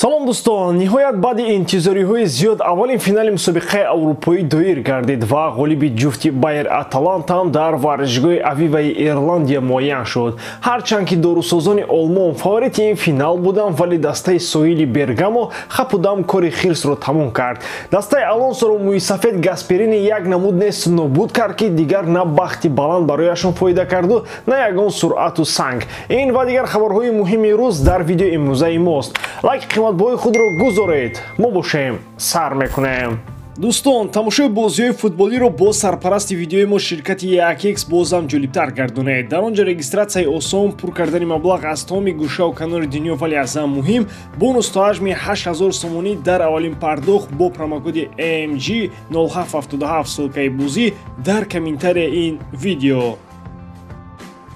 Салом дӯстон, ниҳоят баъди интизориҳои зиёд аввалин финали мусобиқаи аврупоӣ доир гардид ва ғолиби ҷуфти Байер Аталанта ҳам дар варзишгоҳи Авиваи Ирландия муайян шуд. Ҳарчанд ки дорусозони олмон фаворити ин финал буданд, вале дастаи соҳили Бергамо хапудам кори хирсро тамом кард. Дастаи Алонсоро мӯйсафед Гасперини як намуд нест нобуд кард, ки дигар на бахти баланд барояшон фоида карду, на ягон суръату санг. Ин ва дигар хабарҳои муҳими рӯз дар видеои имрӯзаи мост. Лайк қиматбоҳои худро гузоред, мо бошем сар мекунем. Дӯстон, тамошои бозиҳои футболиро бо сарпарасти видеои мо ширкати 1x бозам ҷолибтар гардонед. Дар он ҷо регистратсияи осон, пур кардани маблағ аз тамоми гӯшаву канори дунё, вале аз ҳам муҳим бонус то ҳаҷми 8000 сомонӣ дар аввалин пардохт бо промокоди AMG 0777. Ссылкаи бозӣ дар комментарияи ин видео.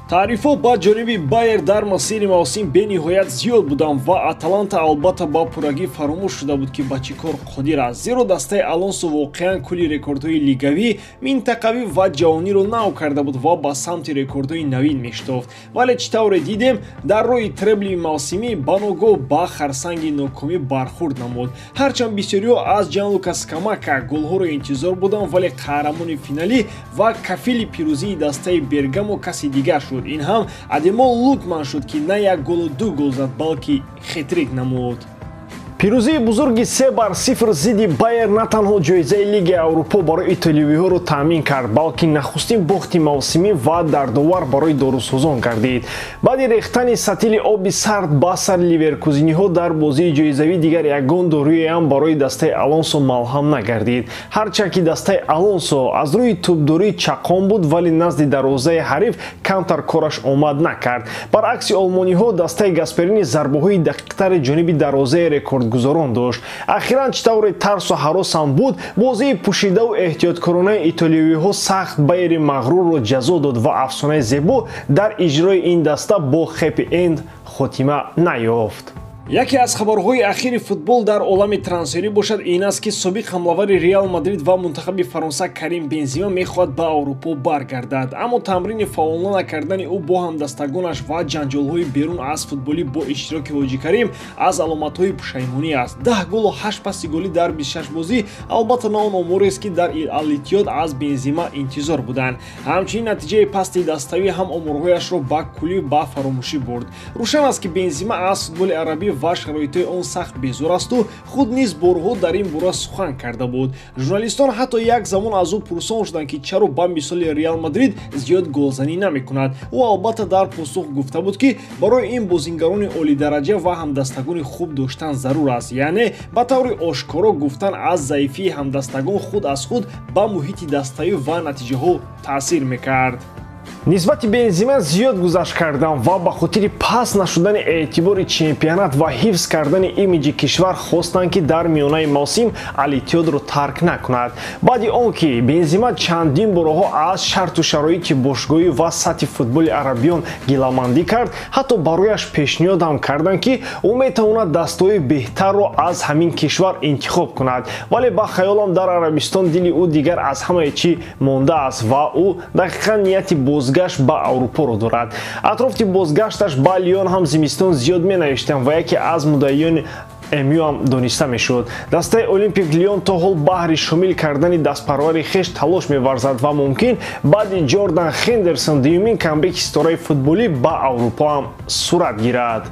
Таърифҳо ба ҷониби Байер дар масири мавсим бениҳоят зиёд буданд ва Аталанта албатта ба пуррагӣ фаромӯш шуда буд, ки ба чӣ кор қодир аст, зеро дастаи Алонсо воқеан кулли рекордҳои лигавӣ, минтақавӣ ва ҷаҳониро нав карда буд ва ба самти рекордҳои навин мешитофт. Вале чӣ тавре дидем, дар роҳи требли мавсимӣ баногоҳ ба харсанги нокомӣ бархӯрд намуд. Ҳарчанд бисёриҳо аз Ҷанлука Скамака голҳоро интизор буданд, вале қаҳрамони финалӣ ва кафили пирӯзии дастаи Бергамо каси дигар шуд. Ин ҳам Адемол Лукман шуд, ки на як голу ду гол зад, балки хетрик намуд. Пирӯзии бузурги 3-0 зидди Байер на танҳо ҷоизаи Лигаи Аврупо барои итолиёвиҳоро таъмин кард, балки нахустин бохти мавсимӣ ва дардовар барои дорусозон гардид. Баъди рехтани сатили оби сард ба сари ливеркузиниҳо дар бозии ҷоизавӣ дигар ягон доруеам барои дастаи Алонсо малҳам нагардид. Ҳарчанд ки дастаи Алонсо аз рӯи тӯбдорӣ чақон буд, вале назди дарвозаи ҳариф камтар кораш омад накард. Баръакси олмониҳо, дастаи Гасперини зарбаҳои дақиқтари ҷониби дарвозаи рекорд гузорон дошт. Ахиран чӣ тавре тарсу ҳаросам буд, бозии пӯшидаву эҳтиёткоронаи итолиёвиҳо сахт Байери мағрурро ҷазо дод ва афсонаи зебо дар иҷрои ин даста бо хеппи-энд хотима наёфт. Яке аз хабарҳои ахири футбол дар олами трансферӣ бошад ин аст, ки собиқ ҳамлавари Реал Мадрид ва мунтахаби Фаронса Карим Бензима мехоҳад ба Аврупо баргардад, аммо тамрини фаъолона накардани ӯ бо ҳамдастагонаш ва ҷанҷолҳои берун аз футболӣ бо иштироки Ҳоҷи Карим аз аломатҳои пушаймонӣ аст. 10 голу 8 паси голӣ дар 26 бозӣ албатта на он оморест, ки дар Ал-Иттиҳод аз Бензима интизор буданд. Ҳамчунин натиҷаи пасти даставӣ ҳам оморҳояшро ба куллӣ ба фаромӯшӣ бурд. Рӯшан аст, ки Бензима аз футболи арабӣ ва шароитҳои он сахт безор асту худ низ борҳо дар ин бора сухан карда буд. Журналистон ҳатто як замон аз ӯ пурсон шуданд, ки чаро ба мисоли Реал Мадрид зиёд голзанӣ намекунад. Ӯ албатта дар посух гуфта буд, ки барои ин бозингарони олидараҷа ва ҳамдастагони хуб доштан зарур аст, яъне ба таври ошкоро гуфтан аз заифии ҳамдастагон худ аз худ ба муҳити даставӣ ва натиҷаҳо таъсир мекард. Нисбати Бензима зиёд гузашт кардам ва ба хотири паст нашудани эътибори чемпионат ва ҳифз кардани имиҷи кишвар хостанд, ки дар миёнаи мавсим Ал-Иттиҳодро тарк накунад. Баъди он ки Бензима чандин борҳо аз шарту шароити бошгоҳӣ ва сатҳи футболи арабиён гиламандӣ кард, ҳатто барояш пешниҳод ҳам карданд, ки ӯ метавонад дастаҳои беҳтарро аз ҳамин кишвар интихоб кунад, вале ба хаёлам дар Арабистон дили ӯ дигар аз ҳамаи чӣ мондааст ва ӯ дақиқан нияти бозгашт ба Аврупоро дорад. Атрофи бозгашташ ба Лион ҳам зимистон зиёд менавиштанд ва яке аз муддаиёни МЮ ҳам дониста мешуд. Дастаи Олимпик Лион то ҳол баҳри шомил кардани дастпарвари хеш талош меварзад ва мумкин баъди Ҷордан Хендерсон дуюмин камбеки ситораи футболӣ ба Аврупо ҳам сурат гирад.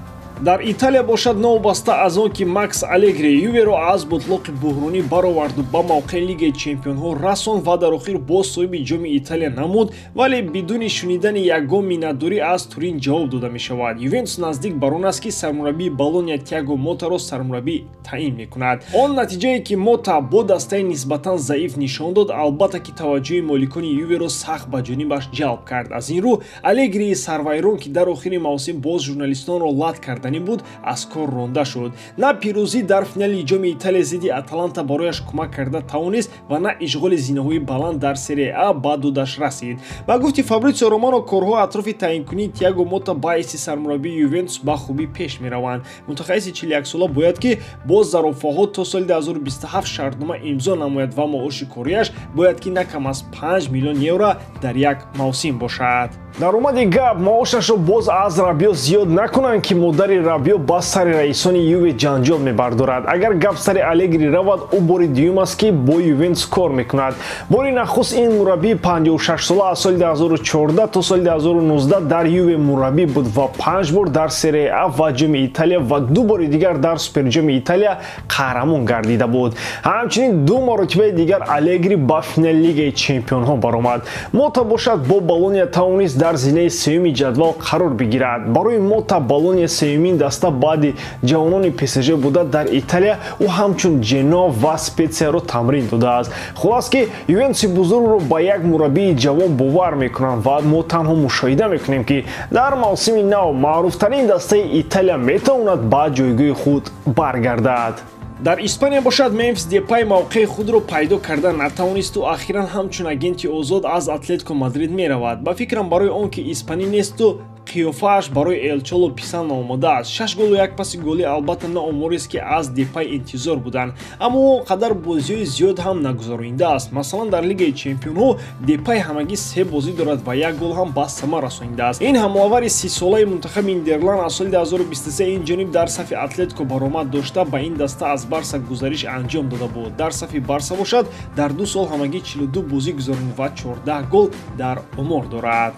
Дар Италия бошад, новобаста аз он ки Макс Алегри Юверо аз бутлоқи буҳронӣ бароварду ба мавқеи Лигаи чемпионҳо расон ва дар охир боз соҳиби ҷоми Италия намуд, вале бидуни шунидани ягон миннатдорӣ аз Турин ҷавоб дода мешавад. Ювентус наздик бар он аст, ки сармураббии Болония Тиаго Мотаро сармураббӣ таъин мекунад. Он натиҷае, ки Мота бо дастаи нисбатан заиф нишон дод, албатта ки таваҷҷӯҳи моликони Юверо сахт ба ҷонибаш ҷалб кард. Аз ин рӯ Алегрии сарвайрон, ки дар охири мавсим боз журналистонро лат кардани буд, аз кор ронда шуд. На пирӯзӣ дар финали ҷоми Италия зидди Аталанта барояш кӯмак карда тавонист ва на ишғоли зинаҳои баланд дар Серия А ба дудаш расид. Ба гуфти Фабритсио Романо, корҳо атрофи таъинкунии Тиаго Мота ба ҳайси сармураббии Ювентус ба хубӣ пеш мераванд. Мутахассиси 41-сола бояд ки бо зарофаҳо то соли 2027 шартнома имзо намояд ва маоши корияш бояд ки на кам аз 5 миллион евро дар як мавсим бошад. Даромади гап маошашро боз аз Рабио зиёд накунанд, ки модари сари Рабио ба сари раисони Юве ҷанҷол мебардорад. Агар гап сари Алегри равад, ӯ бори дуюм аст, ки бо Ювентус кор мекунад. Бори нахуст ин мураббии 56сола аз соли 2014 то соли 2019 дар Юве мураббӣ буд ва 5 бор дар Серия А ва Ҷоми Италия ва 2 бори дигар дар Суперҷоми Италия қаҳрамон гардида буд. Ҳамчунин 2 маротибаи дигар Алегри ба финали Лигаи Чемпионҳо баромад. Мота бошад, бо Болония тавонист дар зинаи сеюми ҷадвал қарор бигирад. Барои Мота Болония сеюмин даста баъди ҷавонони ПСЖ буда, дар Италия ӯ ҳамчун Ҷено ва Специяро тамрин додааст. Хулас ки Ювентуси бузургро ба як мураббии ҷавон бовар мекунанд ва мо танҳо мушоҳида мекунем, ки дар мавсими нав маъруфтарин дастаи Италия метавонад ба ҷойгоҳи худ баргардад. Дар Испания бошад, Мемфис Депай мавқеи худро пайдо карда натавонисту ахиран ҳамчун агенти озод аз Атлетико Мадрид меравад. Ба фикрам, барои он ки испанӣ несту қиёфааш барои Элчоло писанд наомадааст. 6 голу 1 паси голӣ албатта на оморест, ки аз Депай интизор буданд, аммо он қадар бозиҳои зиёд ҳам нагузаронидааст. Масалан, дар Лигаи Чемпионҳо Депай ҳамагӣ 3 бозӣ дорад ва 1 гол ҳам ба самар расонидааст. Ин ҳамлавари 30-солаи мунтахаби Нидерланд аз соли 2023 ин ҷониб дар сафи Атлетико баромад дошта, ба ин даста аз Барса гузариш анҷом дода буд. Дар сафи Барса бошад, дар 2 сол ҳамагӣ 42 бозӣ гузаронид ва 14 гол дар омор дорад.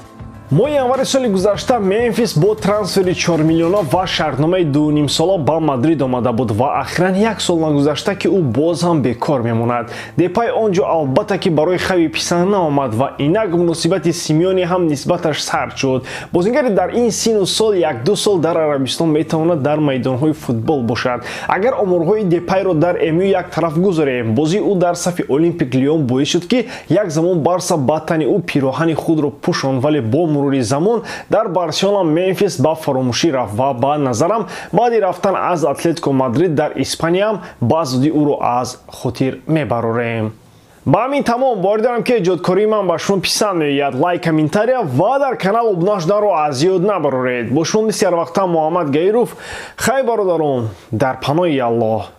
Моҳи январи соли гузашта Мемфис бо трансфери 4 миллиона ва шартномаи 2,5 сола ба Мадрид омада буд ва ахиран як сол нагузашта, ки ӯ боз ҳам бекор мемонад. Депай он ҷо албатта ки барои Хави писанд наомад ва инак муносибати Симеоне ҳам нисбаташ сард шуд. Бозингари дар ин сину сол 1-ду сол дар Арабистон метавонад дар майдонҳои футбол бошад. Агар оморҳои Депайро дар МЮ як тараф гузорем, бозии ӯ дар сафи Олимпик Лион боис шуд, ки як замон Барса ба тани ӯ пироҳани худро пӯшонд, вале бо мурури замон дар Барселона Мемфис ба фаромӯшӣ рафт ва ба назарам, баъди рафтан аз Атлетико Мадрид дар Испанияам ба зудӣ ӯро аз хотир мебарорем. Ба ҳамин тамом. Боварӣ дорам, ки эҷодкории ман ба шумо писанд меояд. Лайк, комментария ва дар канал обуна шуданро аз ёд набароред. Бо шумо мисли ҳарвақта Муҳаммад Гаиров. Хай, бародарон, дар паноҳи Аллоҳ.